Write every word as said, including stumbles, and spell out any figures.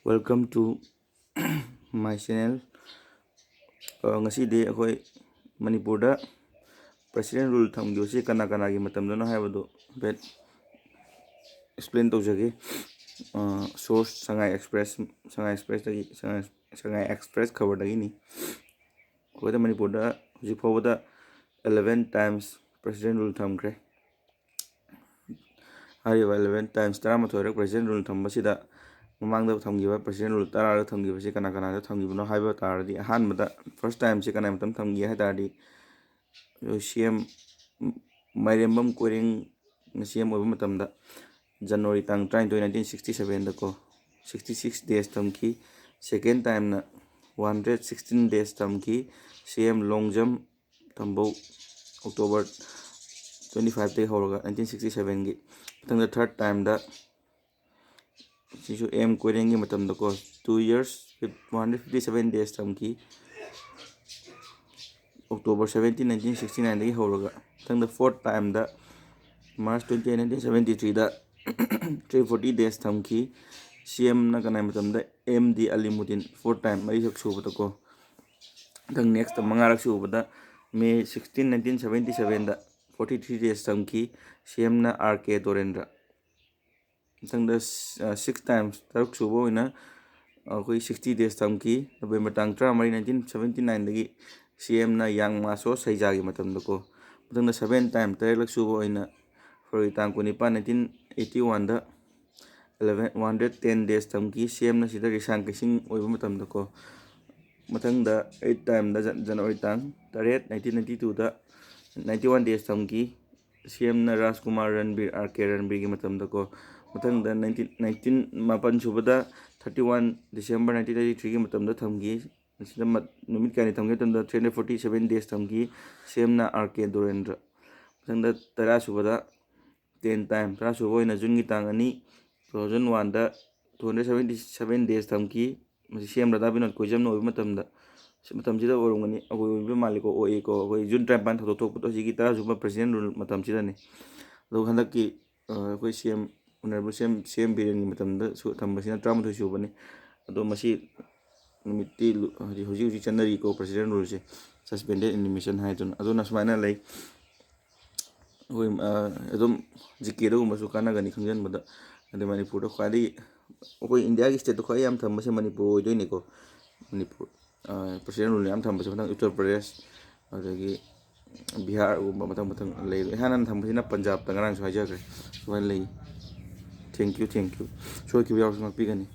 Welcome to my channel. ꯑ, ꯉꯁꯤꯗꯤ ꯑꯩꯈꯣꯏ ꯃꯅꯤꯄꯨꯔꯗ president rule ꯊꯝꯈꯤꯕꯁꯤ ꯀꯅꯥ ꯀꯅꯥꯒꯤ ꯃꯇꯝꯗꯅꯣ ꯍꯥꯏꯕꯗꯨ ꯍꯥꯏꯐꯦꯠ explain ꯇꯧꯖꯒꯦ꯫ ꯑ, source ꯁꯉꯥꯏ express, ꯁꯉꯥꯏ expressꯇꯒꯤ, ꯁꯉꯥꯏ, ꯁꯉꯥꯏ express ꯈꯕꯔꯗꯒꯤꯅꯤ꯫ ꯑꯩꯈꯣꯏꯗ ꯃꯅꯤꯄꯨꯔꯗ ꯍꯧꯖꯤꯛ ꯐꯥꯎꯕꯗ eleven times president rule ꯊꯝꯈ꯭ꯔꯦ꯫ ꯍꯥꯏꯔꯤꯕ eleven times, ꯇꯔꯥꯃꯥꯊꯣꯏꯔꯛ president rule ꯊꯝꯕꯁꯤꯗ ꯃꯃꯥꯡꯗ ꯊꯝꯈꯤꯕ president rule ꯇꯔꯥꯔꯛ ꯊꯝꯈꯤꯕꯁꯤ ꯀꯅꯥ ꯀꯅꯥꯗ ꯊꯝꯈꯤꯕꯅꯣ ꯍꯥꯏꯕ ꯇꯥꯔꯗꯤ, ꯑꯍꯥꯟꯕꯗ first timeꯁꯤ ꯀꯅꯥꯏ ꯃꯇꯝ ꯊꯝꯈꯤ ꯍꯥꯏ ꯇꯥꯔꯗꯤ, C M ꯃꯥꯏꯔꯦꯝꯕꯝ ꯀꯣꯏꯔꯦꯡꯅ C M ꯑꯣꯏꯕ ꯃꯇꯝꯗ, January ꯇꯥꯡ ꯇꯔꯥꯅꯤꯊꯣꯏ, nineteen sixty sevenꯗꯀꯣ, sixty six days ꯊꯝꯈꯤ꯫ Second timeꯅ one hundred sixteen days ꯊꯝꯈꯤ, C M Longjam ꯇꯝꯕꯧ, October twenty fiveꯇꯒꯤ ꯍꯧꯔꯒ nineteen sixty sevenꯒꯤ꯫ ꯃꯊꯪꯗ third timeꯗ, ꯁꯤꯁꯨ M ꯀꯣꯏꯔꯦꯡꯒꯤ ꯃꯇꯝꯗꯀꯣ, two years, one hundred fifty seven days ꯊꯝꯈꯤ, October seventeen, nineteen sixty nineꯗꯒꯤ ꯍꯧꯔꯒ꯫ ꯃꯊꯪꯗ fourth timeꯗ March twenty eight, nineteen seventy threeꯗ three forty days ꯊꯝꯈꯤ꯫ C Mꯅ ꯀꯅꯥꯏ ꯃꯇꯝꯗ? M D Alimuddin, fourth time, ꯃꯔꯤꯔꯛ ꯁꯨꯕꯗꯀꯣ꯫ ꯃꯊꯪ next ꯃꯉꯥꯔꯛ ꯁꯨꯕꯗ May sixteen, nineteen seventy sevenꯗ forty three days ꯊꯝꯈꯤ꯫ C Mꯅ R K ꯗꯣꯔꯦꯟꯗ꯭ꯔ꯫ ꯃꯊꯪꯗ, ꯑ, six times, ꯇꯔꯨꯛ ꯁꯨꯕ ꯑꯣꯏꯅ ꯑꯩꯈꯣꯏ sixty days ꯊꯝꯈꯤ꯫ November ꯇꯥꯡ ꯇꯔꯥꯃꯔꯤ, nineteen seventy nineꯗꯒꯤ C Mꯅ ꯌꯥꯡꯃꯥꯁꯣ ꯁꯩꯖꯥꯒꯤ ꯃꯇꯝꯗꯀꯣ꯫ ꯃꯊꯪꯗ seven time, ꯇꯔꯦꯠꯂꯛ ꯁꯨꯕ ꯑꯣꯏꯅ February ꯇꯥꯡ ꯀꯨꯟꯅꯤꯄꯥꯟ, nineteen eighty oneꯗ eleven, one hundred ten days ꯊꯝꯈꯤ꯫ C Mꯅ ꯁꯤꯗ ꯔꯤꯁꯥꯡ ꯀꯩꯁꯤꯡ ꯑꯣꯏꯕ ꯃꯇꯝꯗꯀꯣ꯫ ꯃꯊꯪꯗ eight timeꯗ ꯖ-, January ꯇꯥꯡ ꯇꯔꯦꯠ, nineteen ninety twoꯗ ninety one days ꯊꯝꯈꯤ꯫ C Mꯅ ꯔꯥꯖꯀꯨꯃꯥꯔ ꯔꯟꯕꯤꯔ, R K ꯔꯟꯕꯤꯔꯒꯤ ꯃꯇꯝꯗꯀꯣ꯫ ꯃꯊꯪꯗ nineteen, nineteen, ꯃꯥꯄꯟ ꯁꯨꯕꯗ thirty one December nineteen ninety threeꯒꯤ ꯃꯇꯝꯗ ꯊꯝꯈꯤ꯫ ꯃꯁꯤꯗ ꯃꯠ-, ꯅꯨꯃꯤꯠ ꯀꯌꯥꯅꯤ ꯊꯝꯒꯦ ꯃꯇꯝꯗ three hundred forty seven days ꯊꯝꯈꯤ꯫ C Mꯅ R K ꯗꯣꯔꯦꯟꯗ꯭ꯔ꯫ ꯃꯊꯪꯗ ꯇꯔꯥ ꯁꯨꯕꯗ ten time, ꯇꯔꯥ ꯁꯨꯕ ꯑꯣꯏꯅ Juneꯒꯤ ꯇꯥꯡ ꯑꯅꯤ, two thousand oneꯗ two hundred seventy seven days ꯊꯝꯈꯤ꯫ ꯃꯁꯤ C M ꯔꯥꯙꯥ ꯕꯤꯅꯣꯗ ꯀꯣꯏꯖꯝꯅ ꯑꯣꯏꯕ ꯃꯇꯝꯗ, ꯁꯤ ꯃꯇꯝꯁꯤꯗ ꯑꯣꯏꯔꯝꯒꯅꯤ, ꯑꯩꯈꯣꯏ ꯑꯣꯏꯕ ꯃꯥꯜꯂꯤꯀꯣ, ꯑꯣꯏꯌꯦꯀꯣ, ꯑꯩꯈꯣꯏ June ꯇꯔꯥꯅꯤꯄꯥꯟ ꯊꯧꯗꯣꯛ ꯊꯣꯛꯄꯗꯣ ꯍꯧꯖꯤꯛꯀꯤ ꯇꯔꯥ ꯁꯨꯕ president rule ꯃꯇꯝꯁꯤꯗꯅꯤ꯫ ꯑꯗꯨꯒ ꯍꯟꯗꯛꯀꯤ, ꯑ, ꯑꯩꯈꯣꯏ C M ꯑꯣꯅꯔꯦꯕꯜ ꯁꯤ ꯑꯦꯝ ꯁꯤ ꯑꯦꯝ ꯕꯤꯔꯦꯟꯒꯤ ꯃꯇꯝꯗ ꯁꯨ ꯊꯝꯕꯁꯤꯅ ꯇꯔꯥꯃꯥꯊꯣꯏ ꯁꯨꯕꯅꯤ꯫ ꯑꯗꯣ ꯃꯁꯤ ꯅꯨꯃꯤꯠꯇꯤ ꯂꯨ- ꯍꯧꯖꯤꯛ ꯍꯧꯖꯤꯛ ꯍꯧꯖꯤꯛ ꯆꯠꯅꯔꯤꯀꯣ, ꯄ꯭ꯔꯁꯤꯗꯦꯟ ꯔꯨꯜꯁꯦ, ꯁꯁꯄꯦꯟꯗꯦꯠ ꯑꯦꯅꯤꯃꯦꯁꯟ ꯍꯥꯏꯗꯨꯅ꯫ ꯑꯗꯨꯅ ꯁꯨꯃꯥꯏꯅ ꯂꯩ꯫ ꯑꯩꯈꯣꯏ ꯑꯗꯨꯝ ꯖꯤ ꯀꯦꯗꯒꯨꯝꯕꯁꯨ ꯀꯥꯟꯅꯒꯅꯤ ꯈꯪꯖꯤꯟꯕꯗ꯫ ꯑꯗꯩ ꯃꯅꯤꯄꯨꯔꯗ ꯈ꯭ꯋꯥꯏꯗꯒꯤ, ꯑꯩꯈꯣꯏ ꯏꯟꯗꯤꯌꯥꯒꯤ ꯁ꯭ꯇꯦꯠꯇ ꯈ꯭ꯋꯥꯏ ꯌꯥꯝ ꯊꯝꯕꯁꯦ ꯃꯅꯤꯄꯨꯔ ꯑꯣꯏꯗꯣꯏꯅꯤꯀꯣ꯫ ꯃꯅꯤꯄꯨꯔ ꯄ꯭ꯔꯁꯤꯗꯦꯟ ꯔꯨꯜ ꯌꯥꯝ ꯊꯝꯕꯁꯦ ꯃꯊꯪ ꯎꯠꯇꯔ ꯄ꯭ꯔꯗꯦꯁ, ꯑꯗꯒꯤ ꯕꯤꯍꯥꯔꯒꯨꯝꯕ ꯃꯊꯪ ꯃꯊꯪ ꯂꯩ꯫ ꯏꯍꯥꯟ ꯍꯥꯟꯅ ꯊꯝꯕꯁꯤꯅ ꯄꯟꯖꯥꯕꯇ, ꯉꯔꯥꯡꯁꯨ ꯍꯥꯏꯖꯈ꯭ꯔꯦ꯫ ꯁꯨꯃꯥꯏꯅ ꯂꯩ꯫ Thank you, thank you꯫ ꯁꯣꯏꯈꯤꯕ ꯌꯥꯎꯔꯁꯨ ꯉꯥꯛꯄꯤꯒꯅꯤ꯫